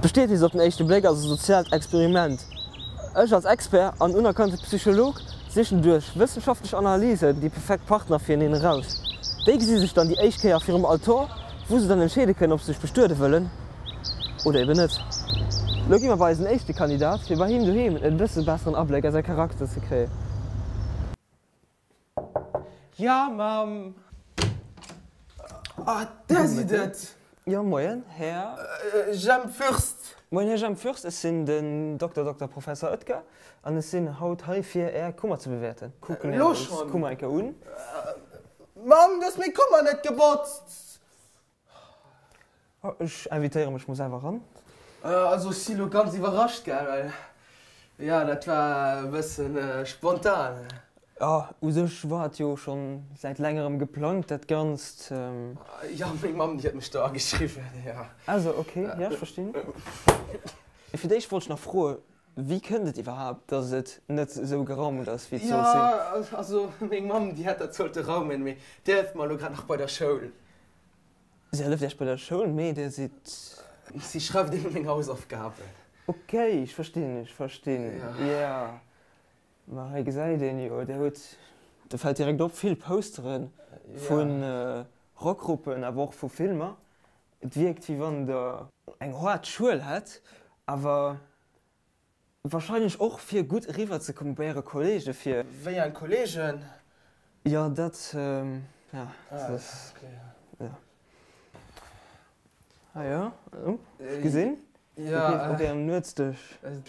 D'Bestietnis op den éischte Bléck ass e soziaalt Experiment. Ech als Expert an unerkannte Psycholog sichen duerch wëssenschaftlech Analysen déi perfekt Partner fireneen eraus. Déi gesi sech dann déi éischt Kéier virum Altor, wou se dann entscheede kënnen, ob se sech bestuede wëllen oder eben net. Lo gi mer bei eisen éischte Kandidat, fir bei him doheem e bësse besseren Abléck a säi Charakter ze kréien. Ja, Mamm. Ah, där sidd et! Jo, moien, Här. Jemp Fürst. Moien, Här Jemp Fürst. Ech sinn den Dokter Dokter Professer Oetker an ech sinn haut hei, fir Är Kummer ze bewäerten. Kucke mir Elo eis schonn? d'Kummer eng Kéier un. Mamm, du hues meng Kummer net gebotzt! Ech invitéiere mech mol selwer eran. Also ech si lo ganz iwwerrascht, gell, well jo dat war e bëssen spontan. Jo, u sech war et jo schonn säit längerem geplangt dat Ganzt. Jo, meng Mamm déi huet mech do ageschriwwen, jo. Also ok, jo ech verstinn. Fir d'éischt wollt ech nach froe, wéi kënnt et iwwerhaapt, datt et net esou geraumt ass wéi et sollt sinn? Jo, also meng Mamm déi hätt dat sollte raumen, mee déi hëlleft mer elo grad nach bei der Schoul. Si hëlleft Iech bei der Schoul, mee Dir sidd. Si schreift eben meng Hausaufgaben. Ok, ech verstinn, ech verstinn, jo. Ma hei gesäit een jo, Dir hutt, do fält direkt op, vill Postere vu Rockgruppen, awer och vu Filmer. Et wierkt, wéi wann Der eng haart Schuel hätt, awer Wahrscheinlech och fir gutt eriwwer ze kommen bei äre Kollegen, fir. Wéi eng Kollegen? Jo, dat, ja, dat ass, jo. Ah jo, oh, ech gesinn, dat leeft op ärem Nuetsdësch.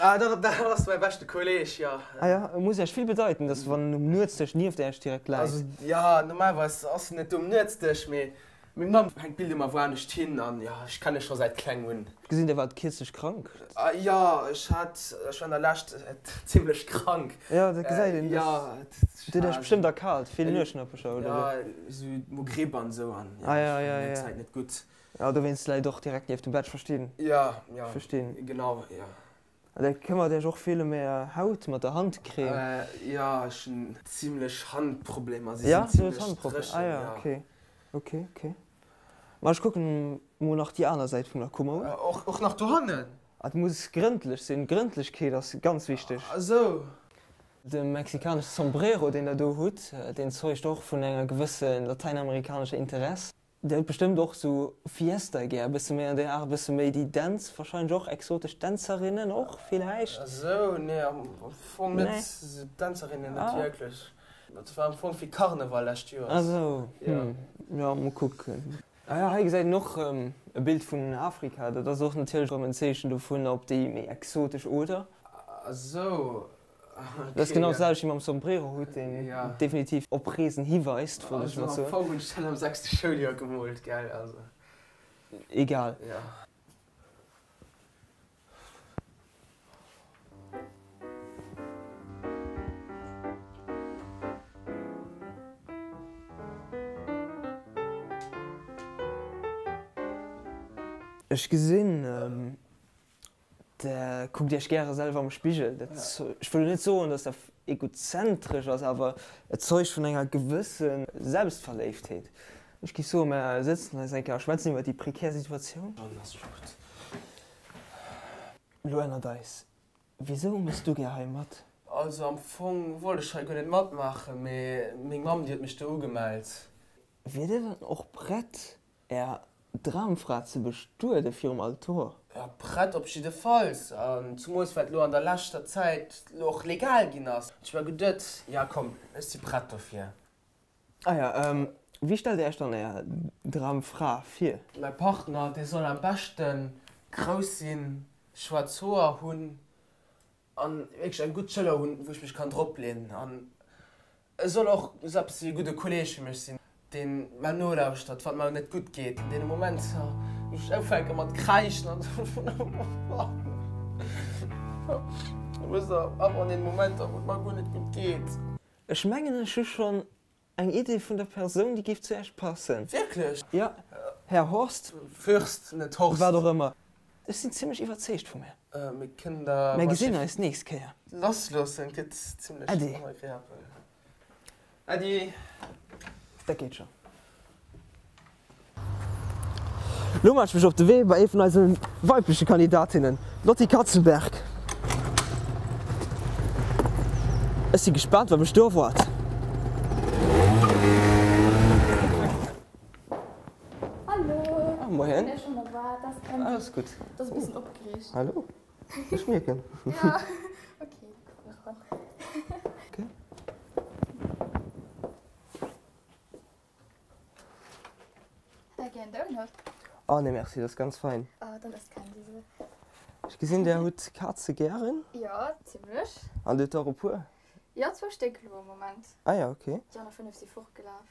Ah, dat ass mäi beschte Kolleg, jo. Ah jo, et muss Iech vill bedeiten, dass wann en um Nuetsdësch nieft Iech direkt läit. Also, jo, normalerweis ass en net do um Nuetsdësch, mee Meng Mamm hänkt d'Bild ëmmer wou anescht hin an jo, ech kenne scho säit kleng un. Ech gesinn, Dir waart kierzlech krank. Jo, ech hat, ech war an der Lescht zimlech krank. Jo, dat gesäit een. Jo, et huet Iech bestëmmt erkaalt, vill Nueschnappecher oder sou. Jo, sou Mo-Gripp an sou an jo, ech war eng Zäit net gutt. Jo, dowéinst läit och direkt nieft dem Bett, verstinn. Jo, jo, genau, jo. An Dir këmmert Iech och vill ëm Är Haut mat der Handcreme? Jo, ech hunn zimlech Handproblemer, si sinn zimlech dréchen. Ah jo, ok, ok, ok. Ma ech kucken mol nach déi aner Säit vun der Kummer un. Och nach dohannen? Et muss grëndlech sinn, Grëndlechkeet ass ganz wichteg. Ah sou. De mexikanesche Sombrero, deen Der do hutt, deen zeugt och vun enger gewësse latäinamerikanescher Interess. Dir hutt bestëmmt och sou Fiesta gär, e bësse méi an där Art, e bësse méi déi Dänz, wahrscheinlech och exotesch Dänzerinnen och villäicht? Esou, nee, am Fong net, sou Dänzerinnen net wierklech. Dat war am Fong fir Karneval lescht Joers. Ah sou, hm, jo, mol kucken. Ah jo, hei gesäit een och rëm e Bild vun Afrika, dat ass och natierlech rëm en Zeechen dovun, op déi méi exotesch Oder? Ah sou, Dat ass genau dat selwecht wéi mam Sombrero-Hutt, deen definitiv op Reesen hiweist, wollt ech mat soen. Also am Fong hunn ech dat am sechste Schouljoer gemoolt, gell, also. Egal. Jo. Ech gesinn, Der kuckt Iech gäre selwer am Spigel. Dat, ech wëll net soen, dass dat egozentresch ass, awer et zeugt vun enger gewësse Selbstverléiftheet. Ech géif soen, mer sëtzen eis eng Kéier a schwätzen iwwer déi prekär Situatioun. Elo ënnert eis, Wisou méchs du gär hei mat? Also am Fong wollt ech hei guer net matmaachen, mee meng Mamm déi huet mech do ugemellt. Wier Dir dann och prett, Är Dramfra ze bestuede virum Altor? Jo, prett op jiddefalls. An zumools well et lo an der leschter Zäit lo och legal ginn ass. Ech hu mer geduet, jo komm, ech si prett dofir. Ah jo, wéi stellt Dir Iech dann Är Dramfra vir? Mäi Partner, dee soll am beschte grouss sinn, schwaarz Hoer hunn an wierklech eng gutt Schëller hunn, wou ech mech kann drop leenen. An e soll och esou eppes wéi e gudde Kolleeg fir mech sinn, deen mer nolauschtert, wann et mer net gutt geet. An deene Momenter, wou ech ufänke mat kräischen an esou, wësst Der, awer an deene Momenter, wou et mer guer net gutt geet. Ech mengen, ech hu schonn Eng Idee vun der Persoun, déi géif zu Iech passen. Wierklech? Jo, Här Horst. Fürst, net Horst. Wat och ëmmer. Ech sinn zimlech iwwerzeegt vu mir. Mir kënnen da. Mir gesinn eis nächst Kéier. Lassloossen, et gëtt zimlech onagreabel. Äddi. Dat geet schonn. Lo maache ech mech op de Wee bei ee vun eise weibleche Kandidatinnen, d'Lotty Katzenberg. Ech si gespaant, wat mech do erwaart. Hallo. Ah, moien. Ech hunn erwaart, dass Candy. Alles gutt. Dat ass e bëssen opgereegt. Hallo. Ech mierken. Ja, okay. Okay. Hätt der gär en Donut? Oh nee, merci, dat ass ganz fein. Oh, dann ësst Candy se. Ech gesinn, der hutt Kaze gären. Jo, zimlech. An dir hutt der och e puer? Jo, zwou Stéck elo am Moment. Ah ja, okay. Déi aner 5 si fortgelaf.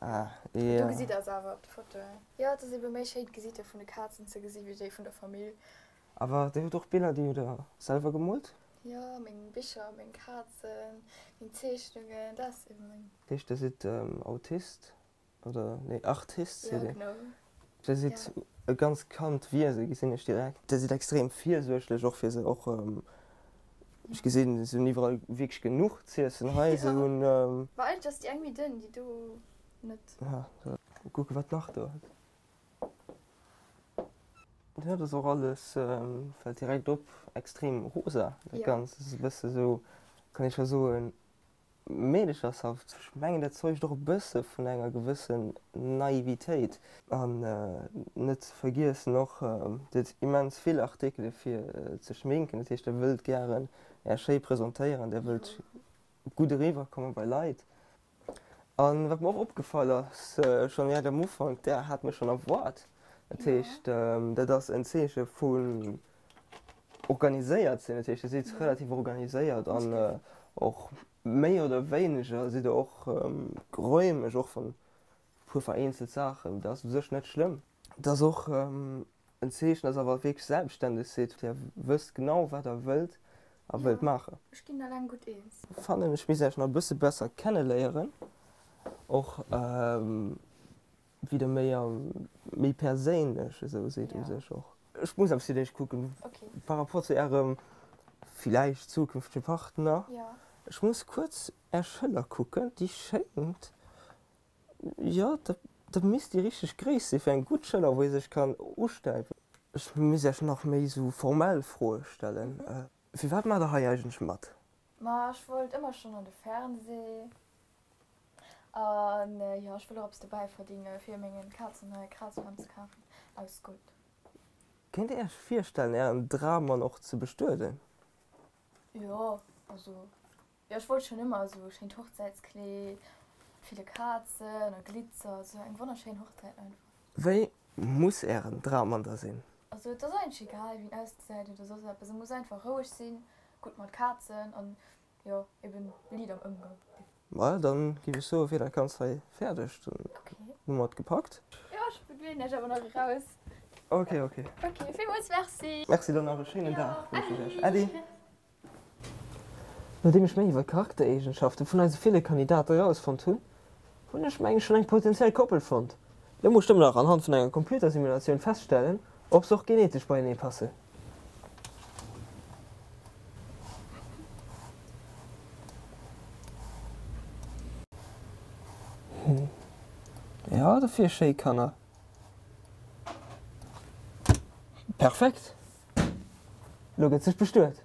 Ah, jo. Do gesitt der se awer op de Fotoen. Jo, et ass ebe méi schéin d'Gesitter vun de Kazen ze gesi wéi déi vun der Famill. Awer dir hutt och Biller, déi hutt der selwer gemoolt? Jo, meng Bicher, meng Kazen, meng Zeechnungen, dat ass ebe meng. Dat heescht, der sidd Autist? Oder nee, Artist Ja, sidd Dir. genau. Dir sidd Ja. e ganz calmt Wiese, gesinn ech direkt. Dir sidd extrem virsuerglech och fir se och. Ech gesinn, se hunn iwwerall wierklech genuch z'iessen hei. Se Ja. hunn. Mä eigentlech ass déi eng méi dënn, déi do net. Ja, da kucke wat nach do ass. Ja, dat ass och alles, fält direkt op, extrem rosa dat Ja. Ganzt. Dat ass e bësse sou, kann ee scho soen, Meedechershaft, ech mengen dat zeugt och e bësse vun enger gewëssen Naivitéit. An net ze vergiessen och, Dir hutt immens vill Artikele fir ze schminken, dat heescht der wëllt gären Är schéi presentéieren, Der wëllt gutt eriwwerkomme bei Leit. A wat mer och opgefall ass, schonn direkt am Ufank, Der hat mech schonn erwaart, dat heescht dat ass en Zeeche vu organiséiert sinn, dat heescht Dir sidd relativ organiséiert an och méi oder wéineger sidd Der och geräumeg, och wann e puer vereenzelt Saachen, dat ass u sech net schlëmm. Dat ass och en Zeechen, dass Der awer wierklech selbstständeg sidd, Dir wësst genau wat Der wëllt a wëllt maachen. Ech ginn eleng gutt eens. Fannen, ech misst Iech nach e bësse besser kenneléieren, och wéi Der méi a méi perséinlech esou sidd u sech och. Ech muss eppes fir dech kucken par rapport zu ärem villäicht zukünftege Partner. Ech muss kuerz är Schëller kucken, déi schéngt, jo, dat misst déi richteg Gréisst si fir eng gutt Schëller, wou ee sech kann ustäipen. Ech misst iech nach méi esou formell Froe stellen. Firwat maacht der hei eigentlech mat? Ma ech wollt ëmmer schonn an de Fernseh. An jo, ech wëll och eppes dobäi verdinge fir mengen Kazen nei Krazform ze kafen aus Gold. Kéint Dir Iech virstellen Ären Drammann och ze bestueden? Jo, also jo, ech wollt schonn ëmmer esou e schéint Hochzäitskleed mat ville Kazen a Glitzer, esou eng wonnerschéin Hochzäit einfach. Wéi muss Ären Drammann da sinn? Also et ass eigentlech egal wéi en ausgesäit oder soss eppes, e muss einfach roueg sinn, gutt mat Kazen an Jo, eben Liit am Ëmgang. Maja, dann giff ech soen, wier dat Ganzt hei fäerdeg. Dann hu mer et gepackt. Jo, ech begleeden iech awer nach eraus. Ok, ok. Ok, villmools Merci. Merci, dann nach e schéinen Dag wënschen ech iech. Äddi. Äddi. Nodeem ech méi iwwer d'Charaktereegenschafte vun eise ville Kandidate erausfonnt hunn, hunn ech meng ech schonn eng potenziell Koppel fonnt. Lo muss ech nëmmen nach anhand vun enger Computersimulatioun feststellen, ob se och genetesch beienee passen. Jo, dofir schéi Kanner. Perfekt! Lo gëtt sech bestuet.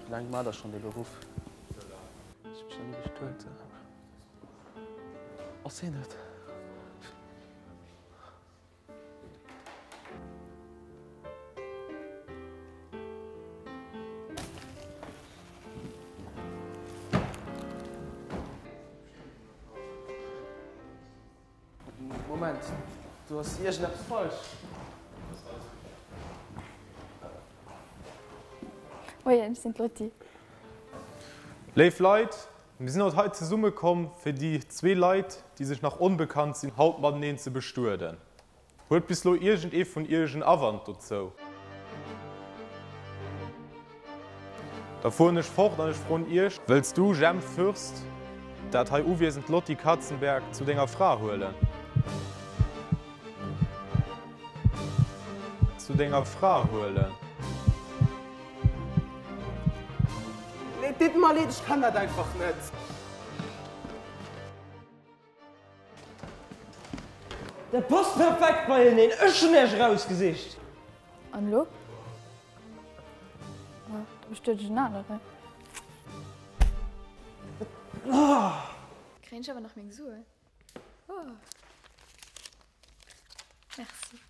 Wéi laang maacht der schonn dee Beruff? Ech hu mech nach ni bestuet. Ass hien et? Moment, do ass iergendeppes falsch. Moien, ech sinn d'Lottie. Léif Leit, mir sinn haut hei zesumme komm fir déi zwee Leit, déi sech nach onbekannt sinn, haut mateneen ze bestueden. Huet bis lo iergend ee vun iech en Awand dozou? Da fueren ech fort an ech froen iech. Wëlls du, Jemp Fürst, dat hei uwiesend Lotty Katzenberg zu denger Fra huelen? zu denger Fra huelen? Nee, et deet mer leed, ech kann dat einfach net. Dat passt perfekt beieneen, ech hunn Iech erausgesicht! An elo? Oh, da bestuet ech en aneren. Kréien ech awer nach meng Suen? Oh. Merci.